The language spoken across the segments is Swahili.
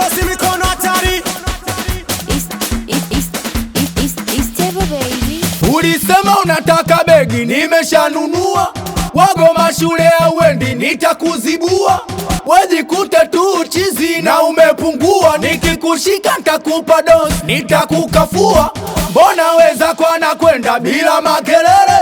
Makosi mikono hatari. It's Table baby. Ulisema unataka begi, nimeshanunua. Wagoma shule hauendi, nitakuzibua. Wejikute tu chizi na umepungua. Nikikushika nitakupa dozi, nitakukafua. Mbona weza kwa nakwenda bila makelele?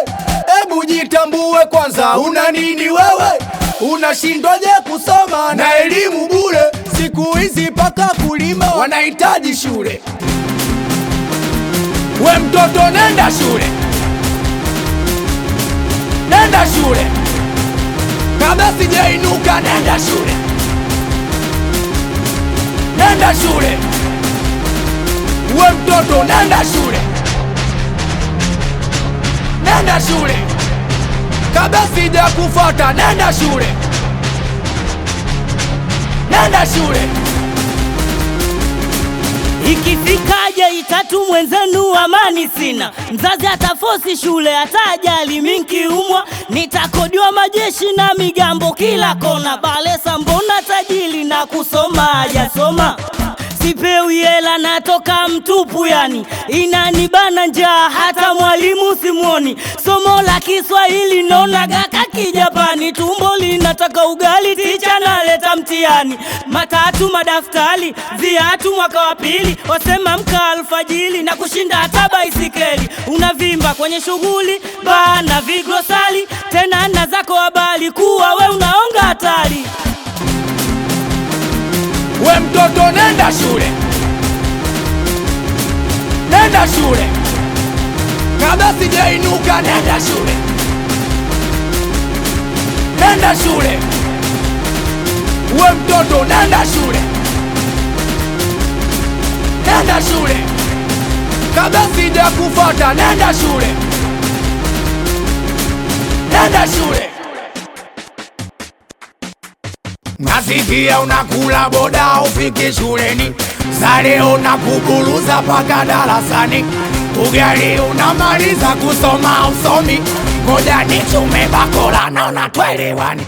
Ebu jitambue kwanza, una nini wewe? Unashindwaje kusoma na elimu bure? Siku hizi paka kulima wanahitaji shule. We mtoto nenda shule, nenda shule, kabla sijainuka nenda shule, nenda shule. We mtoto nenda shule, nenda shule, kabla sijakufuata nenda shule, nenda shule. Ikifikaje itatu mwenzenu amani sina, mzazi atafosi shule atajali minkiumwa, nitakodiwa majeshi na migambo kila kona. Balesa mbona tajili na kusoma hajasoma, sipewi hela natoka mtupu, yani inanibana njaa, hata mwalimu simuoni. Somo la Kiswahili naona gaka Kijapani, tumbo linataka ugali, ticha naleta mtihani, matatu madaftari, viatu mwaka wa pili, wasema mka alfajili na kushinda hata baisikeli, unavimba kwenye shughuli bana vigrosali, tena na zako habari kuwa we unaonga hatari. We mtoto nenda shule, nenda shule, kabla sijainuka nenda shule, nenda shule. We mtoto nenda shule, nenda shule, kabla sijakufuata nenda shule, nenda shule. Nasikia unakula boda ufiki shuleni, sare unakuburuza paka darasani, ugali unamaliza kusoma usomi, ngoja nichume bakora naona twelewani.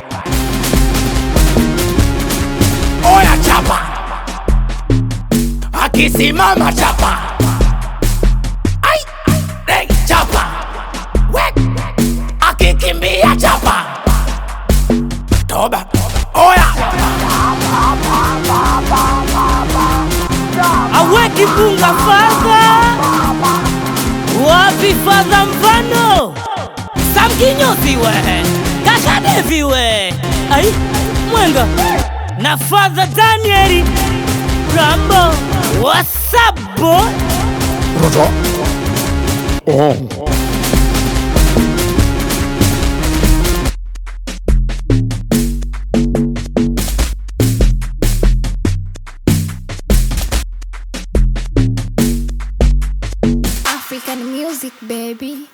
Oya chapa, akisimama chapa, ai, hey, chapa, we, akikimbia chapa, toba, oya. Aweki bunga fadha, wapi fadha mfano Samkinyozi we Kaka Devi we ai Mwenga na fadha Danieli Rambo. What's up boy? African music baby.